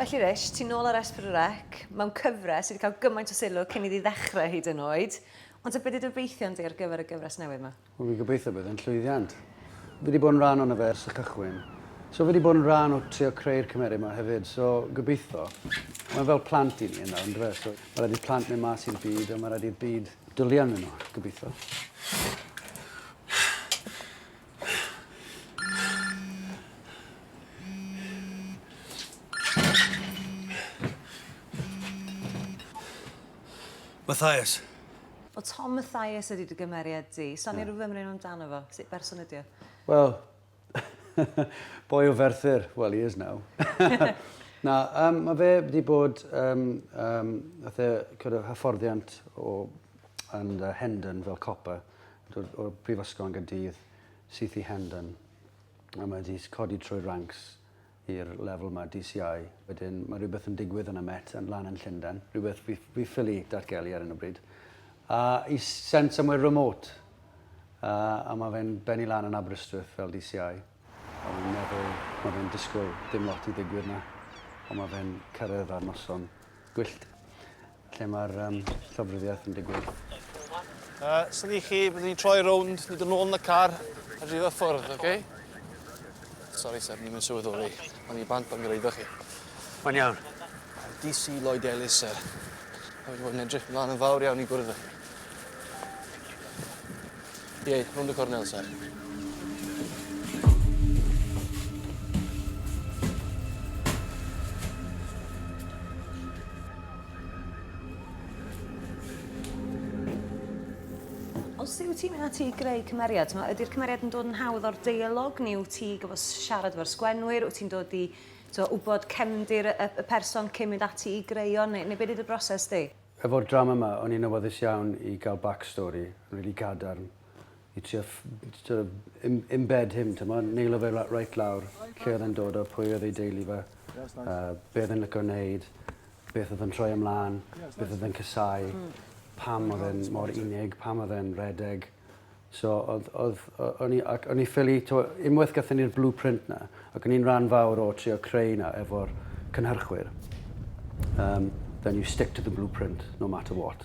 Felly Rish, ti'n nôl ar S4C mewn cyfres sydd wedi cael gymaint o sylw cyn iddi ddechrau hyd yn oed. Ond ta be 'di dy obeithion di ar gyfer y gyfres newydd 'ma? Wel fi'n gobeithio bydd e'n llwyddiant. Fi 'di bod yn rhan ono fe ers y cychwyn. So fi 'di bod yn rhan o trio creu'r cymeriad 'ma hefyd so gobeitho. Mae fel plant i ni yn nawr yndyfe so ma' raid i'r plant mynd mas i'r byd a ma' raid i'r byd dwli arnyn nhw gobeitho. Mathias. Wel Tom Mathias ydi dy gymeriad di. Sonia yeah. rhyw fymryn amdano fo. Sut berson ydi o? Wel, boi o Ferthyr. Well, he is now. Na, um, mae fe wedi bod, um, um, nath e kind of hyfforddiant o, yn uh, Hendon fel copper, o'r, o'r brifysgol yn Gaerdydd, syth i Hendon. A mae wedi codi trwy'r ranks i'r lefel 'ma, DCI. Wedyn ma' rhywbeth yn digwydd yn y Met yn lan yn Llundain, rhywbeth fi fi ffili datgelu ar hyn o bryd. A he's sent somewhere remote. A a ma' fe'n bennu lan yn Aberystwyth fel DCI. A wi'n meddwl ma' fe'n disgwyl dim lot i ddigwydd 'na. Ond ma' fe'n cyrredd ar noson gwyllt lle mae'r um, llofruddiaeth yn digwydd. Uh, Swn i chi, byddwn ni'n troi rownd, ni dod nôl yn y car a drifo ffwrdd, oce? Okay? Sori sir, ni'n mynd sylweddoli. O'n i bant pan gyraeddoch chi. Mae'n iawn. DC Lloyd Ellis, sir. Mae wedi bod yn edrych mlaen yn fawr iawn i gwrdd â chi. Ie, rownd y cornel, sir. Ond sut wyt ti'n mynd ati i greu cymeriad? T'mo' ydi'r cymeriad yn dod yn hawdd o'r deialog neu wyt ti gorfod siarad efo'r sgwennwyr? Wyt ti'n dod i t'o' wbod cefndir y y person cyn mynd ati i greu o neu neu be' 'di dy broses di? Efo'r drama 'ma o'n i'n awyddus iawn i ga'l back story rili gadarn i trio ff- sort of im- embed him t'mo' neilo fe la- reit lawr lle o'dd e'n dod o pwy oedd ei deulu fe yy be' o'dd e'n lico neud beth o'dd yn troi e mlan beth o'dd e'n casáu pam o'dd e'n mor unig pam o'dd e'n redeg. So odd odd o- o'n i ac o'n i ffili t'mo' unwaith gathon ni'r blueprint 'na ac o'n i'n ran fawr o trio creu 'na efo'r cynhyrchwyr yym then you stick to the blueprint no matter what.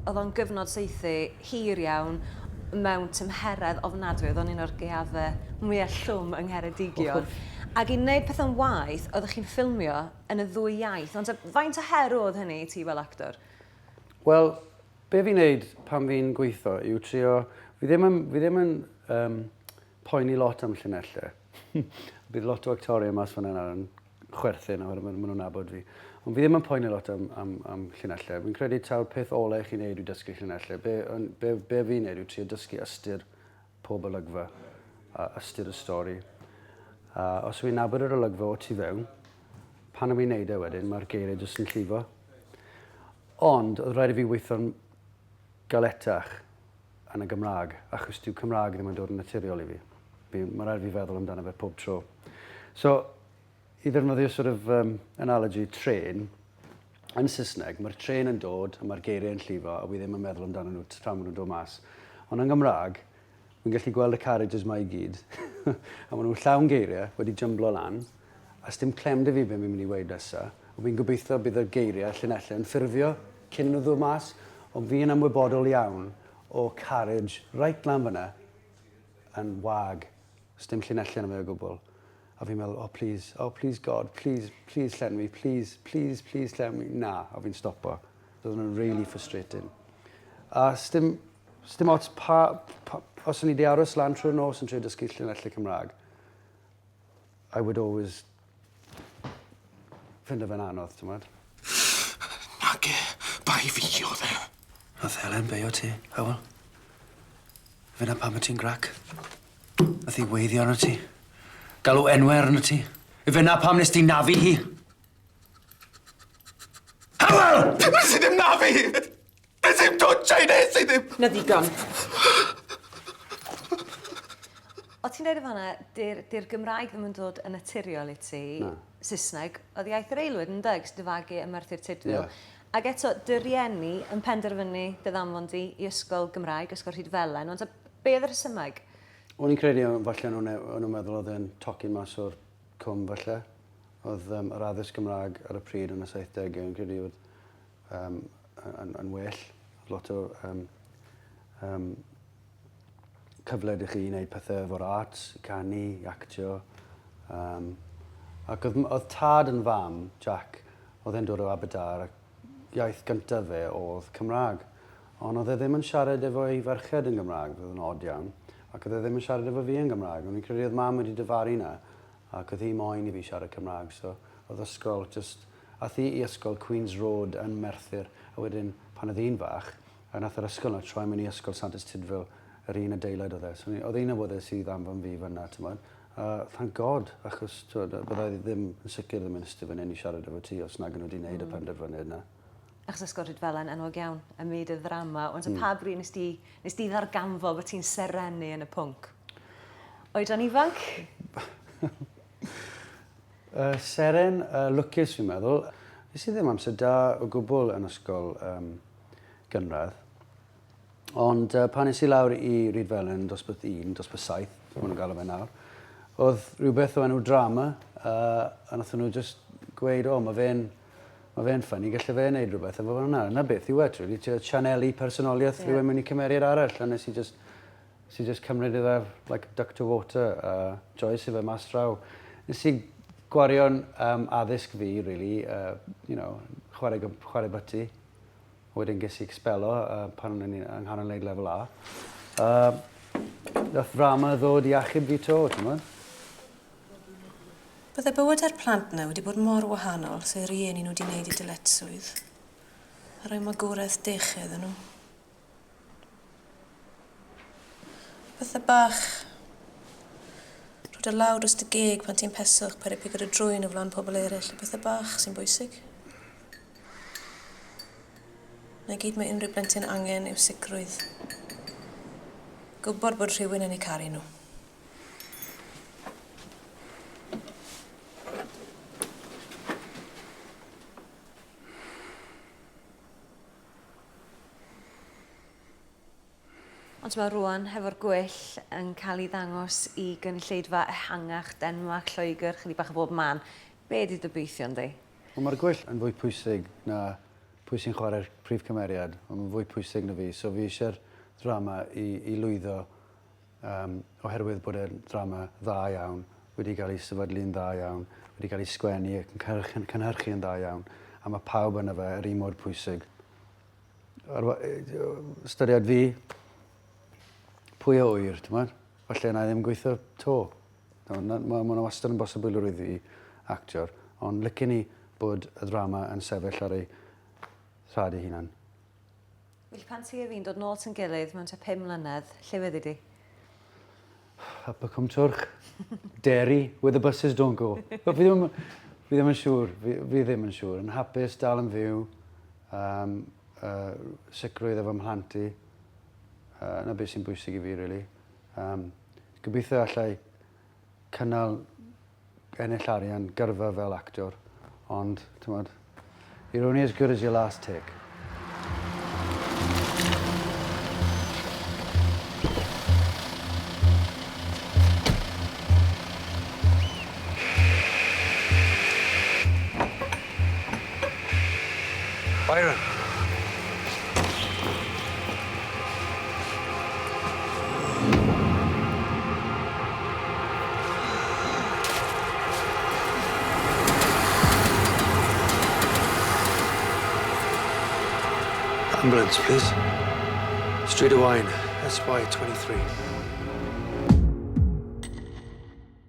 O'dd o'n gyfnod saethu hir iawn mewn tymheredd ofnadwy o'dd o'n un o'r gaeafe mwya llwm yng Ngheredigion. Ag i neud pethe'n waeth oeddech chi'n ffilmio yn y ddwy iaith ond yy faint o her o'dd hynny i ti fel actor? Wel Be fi'n neud pan fi'n gweitho yw trio... Fi ddim yn, fi ddim yn yym poeni lot am llinelle. Bydd lot o actorion mas fan'na nawr yn chwerthin oherwydd ma' ma' nhw'n nabod fi. Ond fi ddim yn poeni lot am am am llinelle. Fi'n credu taw'r peth ole i chi neud yw dysgu llinelle. Be' o'n be' be' fi'n neud yw trio dysgu ystyr pob olygfa a ystyr y stori. A os wy'n nabod yr olygfa o tu fewn, pan 'yf fi'n neud e wedyn ma'r geirie jyst yn llifo. Ond oedd rhaid i fi weithio'n galetach yn y Gymraeg, achos dyw Cymraeg ddim yn dod yn naturiol i fi. fi mae rhaid i fi feddwl amdano fe pob tro. So, i ddefnyddio sort of um, analogy trên, yn Saesneg, mae'r trên yn dod a mae'r geiriau yn llifo a wi ddim yn meddwl amdano nhw tra maen nhw'n dod mas. Ond yn Gymraeg, wi'n gallu gweld y carriages 'ma i gyd, a maen nhw'n llawn geiriau wedi jymblo lan, A sdim clem 'da fi be' fi'n mynd i weud nesa, ond fi'n gobeithio bydd y geirie a llinelle yn ffurfio cyn i nhw ddod mas, ond fi yn ymwybodol iawn o carriage reit lan fyna yn wag, sdim llinelle yno fe o gwbwl. A fi'n meddwl, oh please, oh please God, please, please llenwi, please, please, please llenwi. Na, a fi'n stopo. Oedd hwnna'n really frustrating. A sdim, sdim ots pa, pa, os o'n i 'di aros lan trwy'r nos yn trio dysgu llinellau Cymraeg, I would always ffindo fe'n anodd, t'mod? Nage, bai fi o'dd e. Nath Helen beio ti, Hywel. Fe 'na pam wyt ti'n grac. Nath hi weiddi arnot ti. Galw enwe arnot ti. Ife 'na pam nes di nafu hi? Hywel! Nes i ddim nafu hi! Nes i'm twtsio hi, nes i ddim! Na ddigon. O ti'n deud yn fan'na, 'di'r 'di'r Gymraeg ddim yn dod yn naturiol i ti. Na. Saesneg oedd iaith yr aelwyd ynde? Ges dy fagu ym Merthyr Tudful. Ie. Ag eto, dy rieni yn penderfynu dy ddanfon di i ysgol Gymraeg, Ysgol Rhydfelen. Ond ta be oedd y rhesymeg? O'n i'n credu falle o'n nhw'n o'n nhw'n meddwl oedd e'n tocyn mas o'r cwm falle. Oedd um, yr addysg Gymraeg ar y pryd yn y 70au yn credu oedd um, yn, yn well. Lot o um, um, cyfle ydych chi i wneud pethau efo'r arts, i canu, i actio. Um, ac oedd, oedd tad yn fam, Jack, oedd e'n dod o Aberdâr, ac iaith gyntaf fe oedd Cymraeg. Ond oedd e ddim yn siarad efo ei ferched yn Gymraeg, oedd yn od iawn. Ac oedd e ddim yn siarad efo fi yn Gymraeg. O'n i'n credu oedd mam wedi dyfaru na, ac oedd hi moyn i fi siarad Cymraeg, so oedd ysgol just... Ath hi i ysgol Queen's Road yn Merthyr, a wedyn pan oedd hi'n fach, A nath yr ysgol 'na troi mewn i Ysgol Santes Tudful, yr un adeilad oedd e. So o'n i, oedd un awyddus i ddanfon fi fan'na, t'mod. A thank God, achos t'mod, yy bydda i ddim yn sicr ddim yn iste fan 'yn i siarad efo ti os nag o'n nhw 'di neud y penderfyniad 'na. Achos Ysgol Rhydfelen, enwog iawn ym myd y ddrama. Wan te pa bryd nes di, nes di ddarganfod bod ti'n serennu yn y pwnc? Oedran ifanc? Yy seren, yy lwcus fi'n meddwl. Nes i ddim amser da o gwbl yn ysgol yym gynradd. Ond uh, pan es i lawr i Rhydfelen, dosbarth 1, dosbarth 7, maen nhw'n galw fe nawr, oedd rhywbeth o enw drama, uh, a nathon nhw just gweud, o, oh, mae fe'n mae fe'n ffynnu, gallai fe wneud rhywbeth efo hwnna. Na beth yw e, really, ti'n sianelu personoliaeth yeah. rhywun mewn i cymeriad arall, a nes i just, nes i just cymryd iddo like duck to water, a joyous i fe mas draw. Nes i gwario'n um, addysg fi, really, uh, you know, chwarae, chwarae byty. Wedyn ges i expelo uh, pan o'n i'n yng nghanol neud lefel A. Uh, nath ddrama ddod i achub fi to, ti'n gwybod? Bydde bywydau'r plant 'na wedi bod mor wahanol 'se rieni nhw 'di neud eu dyletswydd a rhoi magwraeth dech iddyn nhw. Pethe bach. Rho dy law dros dy geg pan ti'n peswch, paid â pigo dy drwyn o flaen pobl eraill, y pethe bach sy'n bwysig. 'Na gyd mae unrhyw blentyn angen yw sicrwydd. Gwybod bod rhywun yn eu caru nhw. Ond mae rwan hefo'r gwyll yn cael ei ddangos i gynulleidfa ehangach Denmarc, Lloegr, chydig bach o bob man. Be 'di dy obeithion di? Wel mae'r gwyll yn fwy pwysig na pwy sy'n chwarae'r prif cymeriad. Mae'n fwy pwysig na fi, so fi eisiau'r ddrama i, i lwyddo um, oherwydd bod e'n ddrama dda iawn, wedi cael ei sefydlu'n dda iawn, wedi cael ei sgwennu ac yn cynhyrchu yn dda iawn, a mae pawb yna fe yr un mor pwysig. Ar ystyried fi, pwy a ŵyr, t'mod? Falle na i ddim gweithio 'to. Mae ma' ma' 'na wastad yn bosibilrwydd i actor, ond licen i bod y ddrama yn sefyll ar ei thraed ei hunan. Felly pan ti a fi'n dod nôl at 'yn gilydd mewn tua pum mlynedd, lle fyddi di? Up y Cwm Twrch. Derry, where the buses don't go. Fi ddim, fi ddim yn siŵr, fi, fi ddim yn siŵr. Yn hapus, dal yn fyw, um, uh, sicrwydd efo mhlant i. Uh, na beth sy'n bwysig i fi, really. Um, gobeithio allai cynnal ennill arian gyrfa fel actor, ond, t'mod, you're only as good as your last take. Byron. Ambulance, please. Street of Wine, SY23.